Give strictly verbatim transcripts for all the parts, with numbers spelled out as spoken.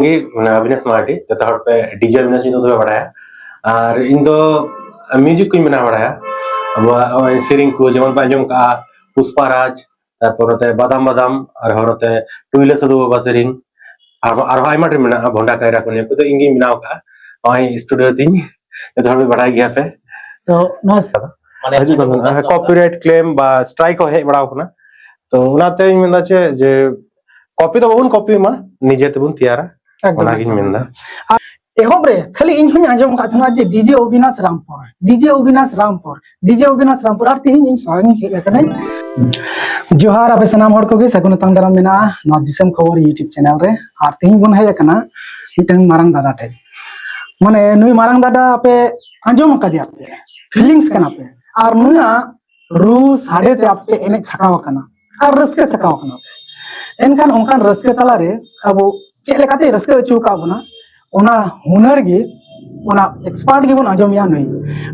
ᱜᱮ, ᱢᱟᱱᱮ, ᱚᱵᱤᱱᱟᱥ ᱢᱟᱨᱰᱤ, ᱡᱚᱛᱚ ᱦᱚᱲ ᱯᱮ ᱰᱤᱡᱮ ᱚᱵᱤᱱᱟᱥ ᱧᱩᱛᱩᱢ ᱛᱮᱯᱮ ᱵᱟᱲᱟᱭᱟ᱾ ᱟᱨ ᱤᱧ ᱫᱚ ᱢᱤᱣᱡᱤᱠ ᱠᱚᱧ ᱵᱮᱱᱟᱣ ᱵᱟᱲᱟᱭᱟ᱾ ᱟᱵᱚᱣᱟᱜ ᱱᱚᱜᱼᱚᱭ ᱥᱮᱨᱮᱧ ᱠᱚ, ᱡᱮᱢᱚᱱ ᱯᱮ ᱟᱸᱡᱚᱢ ᱠᱟᱜᱼᱟ, ᱯᱩᱥᱯᱟ ᱨᱟᱡᱽ, ᱛᱟᱨᱯᱚᱨ ᱱᱚᱛᱮ ᱵᱟᱫᱟᱢ ᱵᱟᱫᱟᱢ, ᱟᱨᱦᱚᱸ ᱱᱚᱛᱮ ᱴᱩᱭᱞᱟᱹ ᱥᱟᱹᱫᱷᱩ ᱵᱟᱵᱟ ᱥᱮᱨᱮᱧ, ᱟᱨᱦᱚᱸ, ᱟᱨᱦᱚᱸ ᱟᱭᱢᱟ ᱰᱷᱮᱨ ᱢᱮᱱᱟᱜᱼᱟ, ᱵᱷᱚᱸᱰᱟ ᱠᱟᱭᱨᱟ ᱠᱚ, ᱱᱤᱭᱟᱹ ᱠᱚᱫᱚ ᱤᱧ ᱜᱤᱧ ᱵᱮᱱᱟᱣ ᱠᱟᱜᱼᱟ᱾ ᱱᱚᱜᱼᱚᱭ ᱥᱴᱩᱰᱤᱭᱳ ᱛᱤᱧ, ᱡᱚᱛᱚ ᱦᱚᱲ ᱯᱮ ᱵᱟᱲᱟᱭ ᱜᱮᱭᱟ ᱯᱮ᱾ ᱛᱚ ᱱᱚᱣᱟ ᱢᱟᱱᱮ ᱦᱤᱡᱩᱜ ᱠᱟᱱ ᱟᱸᱡᱚᱢ ᱛᱟᱦᱮᱱᱟ, ᱠᱟᱱ ᱠᱚᱯᱤᱨᱟᱭᱤᱴ ᱠᱞᱮᱢ ᱵᱟ ᱥᱴᱨᱟᱭᱤᱠ ᱦᱚᱸ ᱦᱮᱡ ᱵᱟᱲᱟᱣ ᱠᱟᱱᱟ᱾ ᱛᱚ ᱚᱱᱟᱛᱮᱧ ᱢᱮᱱᱫᱟ ᱪᱮᱫ ᱡᱮ ᱠᱚᱯᱤ ᱫᱚ ᱵᱟᱵᱚᱱ ᱠᱚᱯᱤ ᱢᱟ, ᱱᱤᱡᱮ ᱛᱮᱵᱚᱱ ᱛᱮᱭᱟᱨᱟ, ᱮᱠᱫᱚᱢ, ᱚᱱᱟᱜᱤᱧ ᱮᱠᱫᱚᱢ, ᱢᱮᱱᱫᱟ᱾ ᱮᱠᱫᱚᱢ᱾ ᱟᱨ ᱮᱦᱚᱵ ᱨᱮ ᱠᱷᱟᱹᱞᱤ ᱤᱧ ᱦᱚᱸᱧ ᱟᱸᱡᱚᱢ ᱟᱠᱟᱫ ᱛᱟᱦᱮᱱᱟ ᱡᱮ DJ Abinash Rampur, DJ Abinash Rampur, DJ Abinash Rampur, ᱟᱨ ᱛᱮᱦᱮᱧ ᱤᱧ ᱥᱟᱶ ᱤᱧ ᱦᱮᱡ ᱟᱠᱟᱱᱟᱹᱧ᱾ ᱡᱚᱦᱟᱨ ᱟᱯᱮ ᱥᱟᱱᱟᱢ ᱦᱚᱲ ᱠᱚᱜᱮ, ᱥᱟᱹᱜᱩᱱ ᱟᱛᱟᱝ ᱫᱟᱨᱟᱢ ᱢᱮᱱᱟᱜᱼᱟ ᱱᱚᱣᱟ ᱫᱤᱥᱚᱢ ᱠᱷᱚᱵᱚᱨ YouTube ᱪᱮᱱᱮᱞ ᱨᱮ᱾ ᱟᱨ ᱛᱮᱦᱮᱧ ᱵᱚᱱ ᱦᱮᱡ ᱟᱠᱟᱱᱟ ᱢᱤᱫᱴᱟᱝ ᱢᱟᱨᱟᱝ ᱫᱟᱫᱟ ᱴᱷᱮᱱ᱾ ᱢᱟᱱᱮ ᱱᱩᱭ ᱢᱟᱨᱟᱝ ᱫᱟᱫᱟ ᱟᱯᱮ ᱟᱸᱡᱚᱢ ᱟᱠᱟᱫᱮᱭᱟ ᱯᱮ, ᱯᱷᱤᱞᱤᱝᱥ ᱠᱟᱱᱟ ᱯᱮ, ᱟᱨ ᱱᱩᱭᱟᱜ ᱨᱩ ᱥᱟᱰᱮ ᱛᱮ ᱟᱯᱮ ᱮᱱᱮᱡ ᱛᱷᱟᱠᱟᱣ ᱟᱠᱟᱱᱟ ᱟᱨ ᱨᱟᱹᱥᱠᱟᱹ ᱛᱷᱟᱠᱟᱣ ᱟᱠᱟᱱᱟ ᱯᱮ᱾ ᱮᱱᱠᱷᱟᱱ ᱚᱱᱠᱟᱱ ᱨᱟᱹᱥᱠᱟᱹ ᱛᱟᱞᱟᱨᱮ ᱟᱵᱚ ᱪᱮᱫ ᱞᱮᱠᱟᱛᱮ ᱨᱟᱹᱥᱠᱟᱹ ᱦᱚᱪᱚ ᱟᱠᱟᱫ ᱵᱚᱱᱟ, ᱚᱱᱟ ᱦᱩᱱᱟᱹᱨ ᱜᱮ, ᱚᱱᱟ ᱮᱠᱥᱯᱟᱨᱴ ᱜᱮᱵᱚᱱ ᱟᱸᱡᱚᱢᱮᱭᱟ ᱱᱩᱭ᱾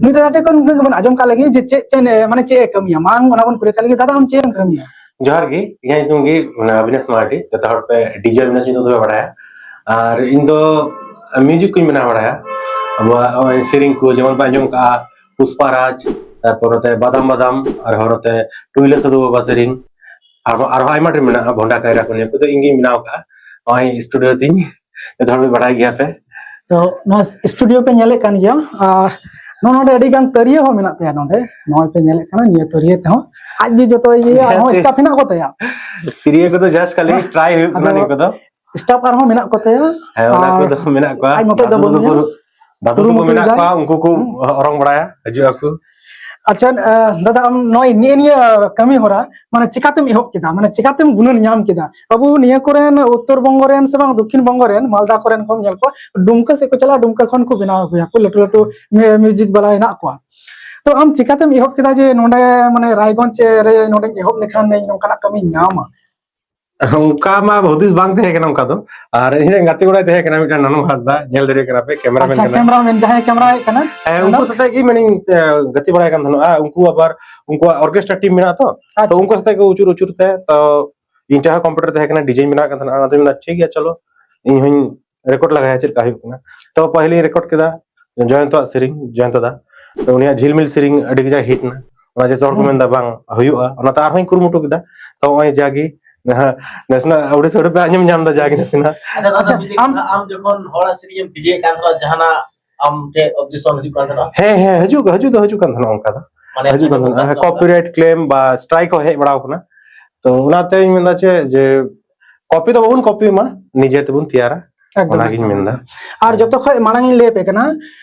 ᱱᱩᱭ ᱫᱟᱫᱟ ᱴᱷᱮᱱ ᱠᱷᱚᱱ ᱵᱚᱱ ᱟᱸᱡᱚᱢ ᱠᱟᱜ ᱞᱮᱜᱮ ᱡᱮ ᱪᱮᱫ, ᱪᱮᱫ ᱮ, ᱢᱟᱱᱮ ᱪᱮᱫ ᱮ ᱠᱟᱹᱢᱤᱭᱟ᱾ ᱢᱟᱲᱟᱝ ᱚᱱᱟ ᱵᱚᱱ ᱠᱩᱞᱤ ᱠᱟᱜ ᱞᱮᱜᱮ, "ᱫᱟᱫᱟ, ᱟᱢ ᱪᱮᱫ ᱮᱢ ᱠᱟᱹᱢᱤᱭᱟ?" ᱡᱚᱦᱟᱨ ᱜᱮ, ᱤᱧᱟᱹᱜ ᱧᱩᱛᱩᱢ ᱜᱮ, ᱢᱟᱱᱮ, ᱚᱵᱤᱱᱟᱥ ᱢᱟᱨᱰᱤ, ᱡᱚᱛᱚ ᱦᱚᱲ ᱯᱮ ᱰᱤᱡᱮ ᱚᱵᱤᱱᱟᱥ ᱧᱩᱛᱩᱢ ᱛᱮᱯᱮ ᱵᱟᱲᱟᱭᱟ᱾ ᱟᱨ ᱤᱧ ᱫᱚ ᱢᱤᱣᱡᱤᱠ ᱠᱚᱧ ᱵᱮᱱᱟᱣ ᱵᱟᱲᱟᱭᱟ, ᱟᱵᱚᱣᱟᱜ ᱱᱚᱜᱼᱚᱭ ᱥᱮᱨᱮᱧ ᱠᱚ, ᱡᱮᱢᱚᱱ ᱯᱮ ᱟᱸᱡᱚᱢ ᱠᱟᱜᱼᱟ ᱯᱩᱥᱯᱟ ᱨᱟᱡᱽ, ᱛᱟᱨᱯᱚᱨ ᱱᱚᱛᱮ ᱵᱟᱫᱟᱢ ᱵᱟᱫᱟᱢ, ᱟᱨᱦᱚᱸ ᱱᱚᱛᱮ ᱴᱩᱭᱞᱟᱹ ᱥᱟᱹᱫᱷᱩ ᱵᱟᱵᱟ ᱥᱮᱨᱮᱧ, ᱟᱨᱦᱚᱸ, ᱟᱨᱦᱚᱸ ᱟᱭᱢᱟ ᱰᱷᱮᱨ ᱢᱮᱱᱟᱜᱼᱟ, ᱵᱷᱚᱸᱰᱟ ᱠᱟᱭᱨᱟ ᱠᱚ, ᱱᱤᱭᱟᱹ ᱠᱚᱫᱚ ᱤᱧ ᱜᱤᱧ ᱵᱮᱱᱟᱣ ᱠᱟᱜᱼᱟ᱾ ᱱᱚᱜᱼᱚᱭ ᱥᱴᱩᱰᱤᱭᱳ ᱛᱤᱧ, ᱡᱚᱛᱚ ᱦᱚᱲ ᱯᱮ ᱵᱟᱲᱟᱭ ᱜᱮᱭᱟ ᱯᱮ᱾ ᱛᱚ ᱱᱚᱣᱟ ᱥᱴᱩᱰᱤᱭᱳ ᱯᱮ ᱧᱮᱞᱮᱫ ᱠᱟᱱ ᱜᱮᱭᱟ, ᱟᱨ ᱱᱚᱜᱼᱚ ᱱᱚᱰᱮ ᱟᱹᱰᱤ ᱜᱟᱱ ᱛᱟᱹᱨᱭᱟᱹ ᱦᱚᱸ ᱢᱮᱱᱟᱜ ᱛᱟᱭᱟ ᱱᱚᱰᱮ, ᱱᱚᱜᱼᱚᱭ ᱯᱮ ᱧᱮᱞᱮᱫ ᱠᱟᱱᱟ ᱱᱤᱭᱟᱹ ᱛᱟᱹᱨᱭᱟᱹ ᱛᱮᱦᱚᱸ ᱟᱡ ᱜᱮ ᱡᱚᱛᱚᱭ ᱤᱭᱟᱹᱭᱟ, ᱟᱨᱦᱚᱸ ᱦᱮᱸ, ᱥᱴᱟᱯ ᱦᱮᱱᱟᱜ ᱠᱚ ᱛᱟᱭᱟ᱾ ᱛᱤᱨᱭᱳ ᱠᱚᱫᱚ just ᱠᱷᱟᱹᱞᱤ ᱦᱮᱸ, ᱴᱨᱟᱭ ᱦᱩᱭᱩᱜ ᱠᱟᱱᱟ ᱟᱫᱚ ᱱᱤᱭᱟᱹ ᱠᱚᱫᱚ᱾ ᱥᱴᱟᱯ ᱟᱨᱦᱚᱸ ᱢᱮᱱᱟᱜ ᱠᱚ ᱛᱟᱭᱟ᱾ ᱦᱮᱸ, ᱚᱱᱟ ᱟᱨ ᱠᱚᱫᱚ ᱢᱮᱱᱟᱜ ᱠᱚᱣᱟ᱾ ᱟᱡ ᱢᱚᱛᱚ ᱫᱚ ᱫᱟᱫᱩ ᱛᱟᱠᱚ ᱵᱟᱹᱱᱩᱭᱟ᱾ ᱠᱚ, ᱫᱟᱫᱩ ᱛᱟᱠᱚ ᱠᱩᱨᱩᱢᱩᱴᱩᱭ ᱢᱮᱱᱟᱜ ᱫᱟᱭ᱾ ᱠᱚᱣᱟ, ᱩᱱᱠᱩ ᱠᱚ ᱦᱩᱸ᱾ ᱚᱨᱚᱝ ᱵᱟᱲᱟᱭᱟ, ᱦᱤᱡᱩᱜ ᱟᱠᱚ᱾ ᱟᱪᱪᱷᱟ, ᱟᱸ, ᱫᱟᱫᱟ, ᱟᱢ ᱱᱚᱜᱼᱚᱭ ᱱᱤᱭᱟᱹ, ᱱᱤᱭᱟᱹ ᱠᱟᱹᱢᱤ ᱦᱚᱨᱟ, ᱢᱟᱱᱮ, ᱪᱤᱠᱟᱛᱮᱢ ᱮᱦᱚᱵ ᱠᱮᱫᱟ? ᱢᱟᱱᱮ, ᱪᱤᱠᱟᱛᱮᱢ ᱜᱩᱱᱟᱹᱱ ᱧᱟᱢ ᱠᱮᱫᱟ? ᱟᱵᱚ ᱱᱤᱭᱟᱹ ᱠᱚᱨᱮᱱ, ᱩᱛᱛᱚᱨ ᱵᱚᱝᱜᱚ ᱨᱮᱱ ᱥᱮ ᱵᱟᱝ, ᱫᱚᱠᱠᱷᱤᱱ ᱵᱚᱝᱜᱚ ᱨᱮᱱ, ᱢᱟᱞᱫᱟ ᱠᱚᱨᱮᱱ ᱠᱚᱢ ᱧᱮᱞ ᱠᱚᱣᱟ, ᱰᱩᱢᱠᱟᱹ ᱥᱮᱫ ᱠᱚ ᱪᱟᱞᱟᱜᱼᱟ, ᱰᱩᱢᱠᱟᱹ ᱠᱷᱚᱱ ᱠᱚ ᱵᱮᱱᱟᱣ ᱟᱹᱜᱩᱭᱟ ᱠᱚ, ᱞᱟᱹᱴᱩ ᱞᱟᱹᱴᱩ ᱢᱤ-, ᱢᱤᱣᱡᱤᱠ ᱵᱟᱞᱟ ᱦᱮᱱᱟᱜ ᱠᱚᱣᱟ᱾ ᱛᱚ, ᱟᱢ ᱪᱤᱠᱟᱛᱮᱢ ᱮᱦᱚᱵ ᱠᱮᱫᱟ ᱡᱮ ᱱᱚᱰᱮ, ᱢᱟᱱᱮ, ᱨᱟᱭᱜᱚᱸᱡᱽ ᱨᱮ ᱱᱚᱰᱮᱧ ᱮᱦᱚᱵ ᱞᱮᱠᱷᱟᱱ ᱱᱚᱝᱠᱟᱱᱟᱜ ᱠᱟᱹᱢᱤᱧ ᱧᱟᱢᱟ? ᱚᱱᱠᱟ ᱢᱟ ᱦᱩᱫᱤᱥ ᱵᱟᱝ ᱛᱟᱦᱮᱸ ᱠᱟᱱᱟ ᱚᱱᱠᱟ ᱫᱚ᱾ ᱟᱨ ᱤᱧ ᱨᱮᱱ ᱜᱟᱛᱮ ᱠᱚᱲᱟᱭ ᱛᱟᱦᱮᱸ ᱠᱟᱱᱟ ᱢᱤᱫᱴᱟᱝ ᱱᱟᱱᱩ ᱦᱟᱸᱥᱫᱟ, ᱧᱮᱞ ᱫᱟᱲᱮᱭᱟᱜ ᱠᱟᱱᱟ ᱯᱮ, ᱠᱮᱢᱮᱨᱟᱢᱮᱱ ᱟᱪᱪᱷᱟ, ᱠᱟᱱᱟᱭ᱾ ᱠᱮᱢᱮᱨᱟᱢᱮᱱ, ᱡᱟᱦᱟᱸᱭ ᱠᱮᱢᱮᱨᱟᱭᱮᱫ ᱠᱟᱱᱟ, ᱦᱮᱸ, ᱚᱱᱟ ᱩᱱᱠᱩ ᱥᱟᱛᱮᱜ ᱜᱮ ᱢᱟᱱᱮᱧ, ᱮ, ᱜᱟᱛᱮ ᱵᱟᱲᱟᱭ ᱠᱟᱱ ᱛᱟᱦᱮᱱᱟ᱾ ᱟᱨ ᱩᱱᱠᱩ ᱟᱵᱟᱨ ᱩᱱᱠᱩᱣᱟᱜ ᱚᱨᱠᱮᱥᱴᱨᱟ ᱴᱤᱢ ᱢᱮᱱᱟᱜᱼᱟ ᱛᱚ, ᱛᱚ ᱟᱪᱪᱷᱟ᱾ ᱩᱱᱠᱩ ᱥᱟᱛᱮᱜ ᱜᱮ ᱩᱪᱩᱨ ᱩᱪᱩᱨ ᱛᱮ, ᱛᱚ ᱤᱧ ᱴᱷᱮᱱ ᱦᱚᱸ ᱠᱚᱢᱯᱤᱭᱩᱴᱟᱨ ᱛᱟᱦᱮᱸ ᱠᱟᱱᱟ, ᱰᱤᱡᱮᱧ ᱵᱮᱱᱟᱣ ᱠᱟᱱ ᱛᱟᱦᱮᱱᱟ᱾ ᱚᱱᱟᱛᱮᱧ ᱢᱮᱱᱫᱟ, "ᱴᱷᱤᱠ ᱜᱮᱭᱟ, ᱪᱚᱞᱚ, ᱤᱧ ᱦᱚᱧ ᱨᱮᱠᱚᱨᱰ ᱞᱟᱜᱟᱭᱟ ᱪᱮᱫ ᱞᱮᱠᱟ ᱦᱩᱭᱩᱜ ᱠᱟᱱᱟ᱾ ᱛᱚ ᱯᱟᱹᱦᱤᱞᱤᱧ ᱨᱮᱠᱚᱨᱰ ᱠᱮᱫᱟ ᱡᱚᱭᱚᱱᱛᱚᱣᱟᱜ ᱥᱮᱨᱮᱧ, ᱡᱚᱭᱚᱱᱛᱚ ᱫᱟ᱾ ᱛᱚ ᱩᱱᱤᱭᱟᱜ ᱡᱷᱤᱞᱢᱤᱞ ᱥᱮᱨᱮᱧ ᱟᱹᱰᱤ ᱠᱟᱡᱟᱠ ᱦᱤᱴ ᱮᱱᱟ᱾ ᱚᱱᱟ ᱡᱚᱛᱚ ᱦᱚᱲ ᱠᱚ ᱦᱩᱸ᱾ ᱢᱮᱱᱫᱟ ᱵᱟᱝ ᱦᱩᱭᱩᱜᱼᱟ, ᱚᱱᱟᱛᱮ ᱟᱨᱦᱚᱸᱧ ᱠᱩᱨᱩᱢᱩᱴᱩ ᱠᱮᱫᱟ᱾ ᱛᱚ ᱱᱚᱜᱼᱚᱭ ᱡᱟᱜᱮ ᱱᱟᱦᱟᱜ ᱱᱟᱥᱮᱱᱟᱜ ᱟᱹᱣᱲᱤ ᱥᱟᱹᱣᱲᱤ ᱯᱮ ᱟᱸᱡᱚᱢ ᱧᱟᱢ ᱮᱫᱟ ᱡᱟᱜᱮ ᱱᱟᱥᱮᱱᱟᱜ᱾ ᱟᱪᱪᱷᱟ, ᱟᱪᱪᱷᱟ, ᱟᱪᱪᱷᱟ, ᱢᱤᱫ ᱟᱢ ᱟᱢ ᱡᱚᱠᱷᱚᱱ ᱦᱚᱲᱟᱜ ᱥᱮᱨᱮᱧ ᱮᱢ ᱰᱤᱡᱮ ᱠᱟᱱ ᱛᱟᱦᱮᱱᱟ, ᱡᱟᱦᱟᱱᱟᱜ ᱟᱢ ᱴᱷᱮᱱ ᱚᱵᱡᱮᱠᱥᱚᱱ ᱦᱤᱡᱩᱜ ᱠᱟᱱ ᱛᱟᱦᱮᱱᱟ? ᱦᱮᱸ, ᱦᱮᱸ, ᱦᱤᱡᱩᱜ ᱦᱤᱡᱩᱜ ᱫᱚ ᱦᱤᱡᱩᱜ ᱠᱟᱱ ᱛᱟᱦᱮᱱᱟ, ᱚᱱᱠᱟ ᱫᱚ ᱢᱟᱱᱮ ᱦᱤᱡᱩᱜ ᱠᱟᱱ ᱟᱸᱡᱚᱢ ᱛᱟᱦᱮᱱᱟ᱾ ᱠᱟᱱ ᱛᱟᱦᱮᱱᱟ᱾ ᱠᱚᱯᱤᱨᱟᱭᱤᱴ ᱠᱞᱮᱢ ᱵᱟ ᱥᱴᱨᱟᱭᱤᱠ ᱦᱚᱸ ᱦᱮᱡ ᱵᱟᱲᱟᱣ ᱠᱟᱱᱟ᱾ ᱛᱚ ᱚᱱᱟᱛᱮᱧ ᱢᱮᱱᱫᱟ ᱪᱮᱫ ᱡᱮ ᱠᱚᱯᱤ ᱫᱚ ᱵᱟᱵᱚᱱ ᱠᱚᱯᱤ ᱢᱟ, ᱱᱤᱡᱮ ᱛᱮᱵᱚᱱ ᱛᱮᱭᱟᱨᱟ, ᱮᱠᱫᱚᱢ, ᱚᱱᱟᱜᱤᱧ ᱮᱠᱫᱚᱢ, ᱢᱮᱱᱫᱟ᱾ ᱮᱠᱫᱚᱢ᱾ ᱟᱨ ᱡᱚᱛᱚ ᱠᱷᱚᱡ ᱢᱟᱲᱟᱝ ᱤᱧ ᱞᱟᱹᱭ ᱟᱯᱮ ᱠᱟᱱᱟ,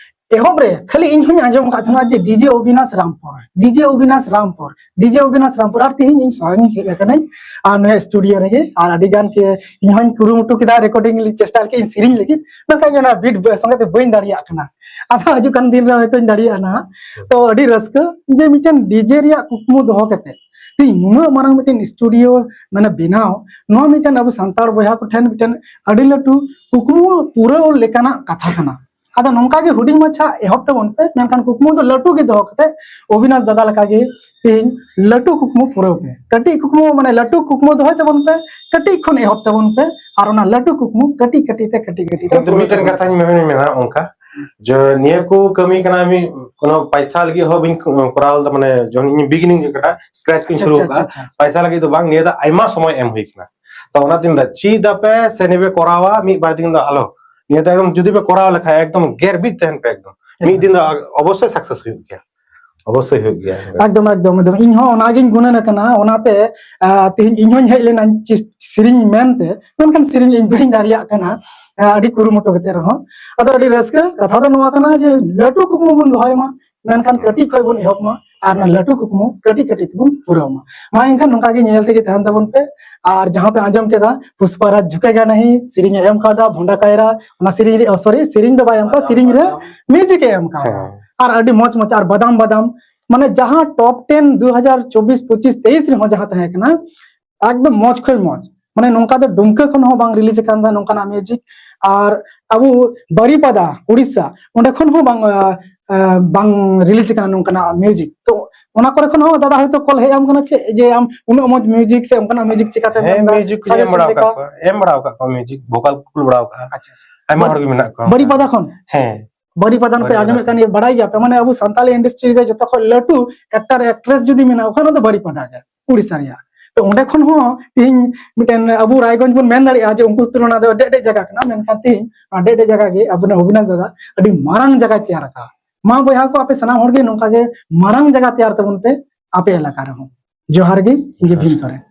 ᱮᱦᱚᱵ ᱨᱮ ᱠᱷᱟᱹᱞᱤ ᱤᱧ ᱦᱚᱸᱧ ᱟᱸᱡᱚᱢ ᱟᱠᱟᱫ ᱛᱟᱦᱮᱱᱟ ᱡᱮ DJ Abinash Rampur, DJ Abinash Rampur, DJ Abinash Rampur, ᱟᱨ ᱛᱮᱦᱮᱧ ᱤᱧ ᱥᱚᱦᱟᱜᱤᱧ ᱦᱮᱡ ᱟᱠᱟᱱᱟᱹᱧ ᱟᱨ ᱱᱚᱣᱟ ᱥᱴᱩᱰᱤᱭᱳ ᱨᱮᱜᱮ, ᱟᱨ ᱟᱹᱰᱤ ᱜᱟᱱ ᱜᱮ ᱤᱧ ᱦᱚᱸᱧ ᱠᱩᱨᱩᱢᱩᱴᱩ ᱠᱮᱫᱟ, ᱨᱮᱠᱚᱨᱰᱤᱝ ᱞᱟᱹᱜᱤᱫ ᱪᱮᱥᱴᱟ ᱞᱮᱠᱟ ᱤᱧ ᱥᱮᱨᱮᱧ ᱞᱟᱹᱜᱤᱫ, ᱢᱮᱱᱠᱷᱟᱱ ᱤᱧ ᱚᱱᱟ ᱵᱤᱴ ᱥᱚᱸᱜᱮ ᱛᱮ ᱵᱟᱹᱧ ᱫᱟᱲᱮᱭᱟᱜ ᱠᱟᱱᱟ᱾ ᱟᱫᱚ ᱦᱤᱡᱩᱜ ᱠᱟᱱ ᱫᱤᱱ ᱨᱮ ᱦᱚᱭᱛᱳᱧ ᱫᱟᱲᱮᱭᱟᱜᱼᱟ ᱱᱟᱦᱟᱜ᱾ ᱛᱚ ᱟᱹᱰᱤ ᱨᱟᱹᱥᱠᱟᱹ ᱡᱮ ᱢᱤᱫᱴᱮᱱ ᱰᱤᱡᱮ ᱨᱮᱭᱟᱜ ᱠᱩᱠᱢᱩ ᱫᱚᱦᱚ ᱠᱟᱛᱮ ᱛᱮᱦᱮᱧ ᱱᱩᱱᱟᱹᱜ ᱢᱟᱨᱟᱝ ᱢᱤᱫᱴᱮᱱ ᱥᱴᱩᱰᱤᱭᱳ ᱢᱟᱱᱮ ᱵᱮᱱᱟᱣ, ᱱᱚᱣᱟ ᱢᱤᱫᱴᱮᱱ ᱟᱵᱚ ᱥᱟᱱᱛᱟᱲ ᱵᱚᱭᱦᱟ ᱠᱚᱴᱷᱮᱱ ᱢᱤᱫᱴᱮᱱ ᱟᱹᱰᱤ ᱞᱟᱹᱴᱩ ᱠᱩᱠᱢᱩ ᱯᱩᱨᱟᱹᱣ ᱞᱮᱠᱟᱱᱟᱜ ᱠᱟᱛᱷᱟ ᱠᱟᱱᱟ᱾ ᱟᱫᱚ ᱱᱚᱝᱠᱟ ᱜᱮ ᱦᱩᱰᱤᱧ ᱢᱟᱪᱷᱟ ᱮᱦᱚᱵ ᱛᱟᱵᱚᱱ ᱯᱮ, ᱢᱮᱱᱠᱷᱟᱱ ᱠᱩᱠᱢᱩ ᱫᱚ ᱞᱟᱹᱴᱩ ᱜᱮ ᱫᱚᱦᱚ ᱠᱟᱛᱮ ᱚᱵᱤᱱᱟᱥ ᱫᱟᱫᱟ ᱞᱮᱠᱟ ᱜᱮ ᱛᱮᱦᱮᱧ ᱞᱟᱹᱴᱩ ᱠᱩᱠᱢᱩ ᱯᱩᱨᱟᱹᱣ ᱯᱮ᱾ ᱠᱟᱹᱴᱤᱡ ᱠᱩᱠᱢᱩ ᱢᱟᱱᱮ ᱞᱟᱹᱴᱩ ᱠᱩᱠᱢᱩ ᱫᱚᱦᱚᱭ ᱛᱟᱵᱚᱱ ᱯᱮ, ᱠᱟᱹᱴᱤᱡ ᱠᱷᱚᱱ ᱮᱦᱚᱵ ᱛᱟᱵᱚᱱ ᱯᱮ, ᱟᱨ ᱚᱱᱟ ᱞᱟᱹᱴᱩ ᱠᱩᱠᱢᱩ ᱠᱟᱹᱴᱤᱡ ᱠᱟᱹᱴᱤᱡ ᱛᱮ ᱠᱟᱹᱴᱤᱡ ᱠᱟᱹᱴᱤᱡ ᱛᱮ ᱠᱤᱱᱛᱩ ᱯᱩᱨᱟᱹᱣ ᱢᱤᱫᱴᱮᱱ ᱛᱟᱵᱚᱱ ᱠᱟᱛᱷᱟᱧ ᱯᱮ᱾ ᱢᱮᱱᱟ ᱚᱱᱠᱟ, ᱡᱮ ᱱᱤᱭᱟᱹ ᱠᱚ ᱠᱟᱹᱢᱤ ᱠᱟᱱᱟ ᱢᱤᱫ ᱠᱳᱱᱳ ᱯᱟᱭᱥᱟ ᱞᱟᱹᱜᱤᱫ ᱦᱚᱸ ᱵᱟᱹᱧ ᱠᱚᱨᱟᱣ ᱞᱮᱫᱟ, ᱢᱟᱱᱮ ᱡᱚᱠᱷᱚᱱ ᱤᱧ ᱵᱤᱜᱤᱱᱤᱝ ᱠᱟᱱᱟ, ᱥᱠᱨᱮᱪ ᱠᱷᱚᱱ ᱟᱪᱪᱷᱟ, ᱥᱩᱨᱩ ᱟᱪᱪᱷᱟ, ᱠᱟᱜᱼᱟ, ᱟᱪᱪᱷᱟ, ᱟᱪᱪᱷᱟ᱾ ᱯᱟᱭᱥᱟ ᱞᱟᱹᱜᱤᱫ ᱫᱚ ᱵᱟᱝ, ᱱᱤᱭᱟᱹ ᱫᱚ ᱟᱭᱢᱟ ᱥᱚᱢᱚᱭ ᱮᱢ ᱦᱩᱭ ᱠᱟᱱᱟ᱾ ᱛᱚ ᱚᱱᱟᱛᱤᱧ ᱢᱮᱱᱫᱟ ᱪᱮᱫ ᱟᱯᱮ ᱥᱮ ᱱᱤᱭᱟᱹ ᱯᱮ ᱠᱚᱨᱟᱣᱟ, ᱢᱤᱫ ᱵᱟᱨ ᱫᱤᱱ ᱫᱚ ᱟᱞᱚ, ᱱᱤᱭᱟᱹ ᱫᱚ ᱮᱠᱫᱚᱢ ᱡᱩᱫᱤ ᱯᱮ ᱠᱚᱨᱟᱣ ᱞᱮᱠᱷᱟᱱ ᱮᱠᱫᱚᱢ ᱜᱮᱨ ᱵᱤᱫ ᱛᱟᱦᱮᱱ ᱯᱮ, ᱮᱠᱫᱚᱢ ᱢᱤᱫ ᱫᱤᱱ ᱫᱚ ᱚᱵᱚᱥᱥᱳᱭ ᱥᱟᱠᱥᱮᱥ ᱦᱩᱭᱩᱜ ᱜᱮᱭᱟ, ᱚᱵᱚᱥᱥᱳᱭ ᱦᱩᱭᱩᱜ ᱜᱮᱭᱟ᱾ ᱮᱠᱫᱚᱢ, ᱮᱠᱫᱚᱢ, ᱮᱠᱫᱚᱢ᱾ ᱤᱧ ᱦᱚᱸ ᱚᱱᱟᱜᱤᱧ ᱜᱩᱱᱟᱹᱱ ᱟᱠᱟᱱᱟ, ᱚᱱᱟᱛᱮ, ᱟ, ᱛᱮᱦᱮᱧ ᱤᱧ ᱦᱚᱸᱧ ᱦᱮᱡ ᱞᱮᱱᱟ ᱪᱮ-, ᱥᱮᱨᱮᱧ ᱢᱮᱱᱛᱮ, ᱢᱮᱱᱠᱷᱟᱱ ᱥᱮᱨᱮᱧ ᱤᱧ ᱵᱟᱹᱧ ᱫᱟᱲᱮᱭᱟᱜ ᱠᱟᱱᱟ, ᱟ, ᱟᱹᱰᱤ ᱠᱩᱨᱩᱢᱩᱴᱩ ᱠᱟᱛᱮ ᱨᱮᱦᱚᱸ᱾ ᱟᱫᱚ ᱟᱹᱰᱤ ᱨᱟᱹᱥᱠᱟᱹ ᱠᱟᱛᱷᱟ ᱫᱚ ᱱᱚᱣᱟ ᱠᱟᱱᱟ ᱡᱮ ᱞᱟᱹᱴᱩ ᱠᱩᱠᱢᱩ ᱵᱚᱱ ᱫᱚᱦᱚᱭ ᱢᱟ, ᱢᱮᱱᱠᱷᱟᱱ ᱠᱟᱹᱴᱤᱡ ᱠᱷᱚᱡ ᱵᱚᱱ ᱮᱦᱚᱵ ᱢᱟ, ᱟᱨ ᱚᱱᱟ ᱞᱟᱹᱴᱩ ᱠᱩᱠᱢᱩ ᱠᱟᱹᱴᱤᱡ ᱠᱟᱹᱴᱤᱡ ᱛᱮᱵᱚᱱ ᱯᱩᱨᱟᱹᱣ ᱢᱟ᱾ ᱢᱟ ᱮᱱᱠᱷᱟᱱ ᱱᱚᱝᱠᱟ ᱜᱮ ᱧᱮᱞ ᱛᱮᱜᱮ ᱛᱟᱦᱮᱱ ᱛᱟᱵᱚᱱ ᱯᱮ᱾ ᱟᱨ ᱡᱟᱦᱟᱸ ᱯᱮ ᱟᱸᱡᱚᱢ ᱠᱮᱫᱟ, ᱯᱩᱥᱯᱟ ᱨᱟᱡᱽ ᱡᱷᱩᱠᱮᱜᱟ ᱱᱟᱦᱤ, ᱥᱮᱨᱮᱧ ᱮ ᱮᱢ ᱠᱟᱣᱫᱟ ᱵᱷᱚᱸᱰᱟ ᱠᱟᱭᱨᱟ, ᱚᱱᱟ ᱥᱮᱨᱮᱧ ᱨᱮ, ᱚ, ᱥᱚᱨᱤ, ᱥᱮᱨᱮᱧ ᱫᱚ ᱵᱟᱭ ᱮᱢ ᱠᱟᱣᱫᱟ, ᱥᱮᱨᱮᱧ ᱨᱮ ᱢᱤᱭᱩᱡᱤᱠ ᱮ ᱮᱢ ᱠᱟᱣᱫᱟ᱾ ᱦᱮᱸ᱾ ᱟᱨ ᱟᱹᱰᱤ ᱢᱚᱡᱽ ᱢᱚᱡᱽ, ᱟᱨ ᱵᱟᱫᱟᱢ ᱵᱟᱫᱟᱢ, ᱢᱟᱱᱮ ᱡᱟᱦᱟᱸ ᱴᱚᱯ ᱴᱮᱱ ᱫᱩ ᱦᱟᱡᱟᱨ ᱪᱚᱵᱵᱤᱥ ᱯᱚᱸᱪᱤᱥ ᱛᱮᱭᱤᱥ ᱨᱮᱦᱚᱸ ᱡᱟᱦᱟᱸ ᱛᱟᱦᱮᱸ ᱠᱟᱱᱟ, ᱮᱠᱫᱚᱢ ᱢᱚᱡᱽ ᱠᱷᱚᱱ ᱢᱚᱡᱽ᱾ ᱢᱟᱱᱮ ᱱᱚᱝᱠᱟ ᱫᱚ ᱰᱩᱢᱠᱟᱹ ᱠᱷᱚᱱ ᱦᱚᱸ ᱵᱟᱝ ᱨᱤᱞᱤᱡᱽ ᱟᱠᱟᱱ ᱛᱟᱦᱮᱸ ᱱᱚᱝᱠᱟᱱᱟᱜ ᱢᱤᱭᱩᱡᱤᱠ᱾ ᱟᱨ ᱟᱵᱚ ᱵᱟᱨᱤᱯᱟᱫᱟ, ᱩᱲᱤᱥᱥᱟ, ᱚᱸᱰᱮ ᱠᱷᱚᱱ ᱦᱚᱸ ᱵᱟᱝ, ᱟ, ᱟ, ᱵᱟᱝ ᱨᱤᱞᱤᱡᱽ ᱟᱠᱟᱱᱟ ᱱᱚᱝᱠᱟᱱᱟᱜ ᱢᱤᱭᱩᱡᱤᱠ᱾ ᱛᱚ ᱚᱱᱟ ᱠᱚᱨᱮ ᱠᱷᱚᱱ ᱦᱚᱸ ᱫᱟᱫᱟ ᱦᱚᱭᱛᱳ ᱠᱚᱞ ᱦᱮᱡ ᱟᱢ ᱠᱟᱱᱟ ᱪᱮᱫ, ᱡᱮ ᱟᱢ ᱩᱱᱟᱹᱜ ᱢᱚᱡᱽ ᱢᱤᱣᱡᱤᱠ ᱥᱮ ᱚᱱᱠᱟᱱᱟᱜ ᱢᱤᱣᱡᱤᱠ ᱪᱤᱠᱟᱹᱛᱮ ᱦᱮᱸ, ᱢᱮᱱᱫᱟ, ᱢᱤᱣᱡᱤᱠ ᱠᱚ ᱮᱢ suggestion ᱵᱟᱲᱟ ᱞᱮᱠᱟ? ᱟᱠᱟᱫ ᱠᱚᱣᱟ, ᱮᱢ ᱵᱟᱲᱟ ᱟᱠᱟᱫ ᱠᱚᱣᱟ ᱢᱤᱣᱡᱤᱠ, ᱵᱷᱳᱠᱟᱞ ᱠᱚ ᱠᱩᱞ ᱵᱟᱲᱟ ᱟᱠᱟᱫᱼᱟ᱾ ᱟᱪᱪᱷᱟ, ᱟᱪᱪᱷᱟ᱾ ᱟᱭᱢᱟ ᱦᱚᱲ ᱜᱮ ᱢᱮᱱᱟᱜ ᱠᱚᱣᱟ᱾ ᱵᱟᱨᱤᱯᱟᱫᱟ ᱠᱷᱚᱱ? ᱦᱮᱸ᱾ ᱵᱟᱨᱤᱯᱟᱫᱟ ᱯᱮ ᱵᱟᱨᱤᱯᱟᱫᱟ ᱟᱸᱡᱚᱢᱮᱫ ᱠᱟᱱ ᱠᱷᱚᱱ᱾ ᱜᱮᱭᱟ, ᱵᱟᱲᱟᱭ ᱜᱮᱭᱟ ᱯᱮ, ᱢᱟᱱᱮ ᱟᱵᱚ ᱥᱟᱱᱛᱟᱞᱤ ᱤᱱᱰᱟᱥᱴᱨᱤ ᱨᱮ ᱡᱚᱛᱚ ᱠᱷᱚᱱ ᱞᱟᱹᱴᱩ ᱮᱠᱴᱟᱨ ᱮᱠᱴᱨᱮᱥ ᱡᱩᱫᱤ ᱢᱮᱱᱟᱜ ᱠᱷᱟᱱ ᱚᱱᱟ ᱫᱚ ᱵᱟᱨᱤᱯᱟᱫᱟ ᱜᱮ, ᱩᱲᱤᱥᱥᱟ ᱨᱮᱭᱟᱜ᱾ ᱛᱚ ᱚᱸᱰᱮ ᱠᱷᱚᱱ ᱦᱚᱸ ᱛᱤᱦᱤᱧ ᱢᱤᱫᱴᱮᱱ ᱟᱵᱚ ᱨᱟᱭᱜᱚᱸᱡᱽ ᱵᱚᱱ ᱢᱮᱱ ᱫᱟᱲᱮᱭᱟᱜᱼᱟ ᱡᱮ ᱩᱱᱠᱩ ᱛᱩᱞᱚᱱᱟ ᱫᱚ ᱰᱮᱡ ᱰᱮᱡ ᱡᱟᱭᱜᱟ ᱠᱟᱱᱟ, ᱢᱮᱱᱠᱷᱟᱱ ᱛᱤᱦᱤᱧ ᱚᱱᱟ ᱰᱮᱡ ᱰᱮᱡ ᱡᱟᱭᱜᱟ ᱜᱮ ᱟᱵᱚ ᱚᱵᱤᱱᱟᱥ ᱫᱟᱫᱟ ᱟᱹᱰᱤ ᱢᱟᱨᱟᱝ ᱡᱟᱭᱜᱟᱭ ᱛᱮᱭᱟᱨ ᱟᱠᱟᱫᱼᱟ᱾ ᱢᱟ ᱵᱚᱭᱦᱟ ᱠᱚ, ᱟᱯᱮ ᱥᱟᱱᱟᱢ ᱦᱚᱲ ᱜᱮ ᱱᱚᱝᱠᱟ ᱜᱮ ᱢᱟᱨᱟᱝ ᱡᱟᱭᱜᱟ ᱛᱮᱭᱟᱨ ᱛᱟᱵᱚᱱ ᱯᱮ ᱟᱯᱮ ᱮᱞᱟᱠᱟ ᱨᱮᱦᱚᱸ᱾ ᱡᱚᱦᱟᱨ ᱜᱮ, ᱤᱧ ᱜᱮ ᱵᱷᱤᱢ ᱥᱚᱨᱮᱱ᱾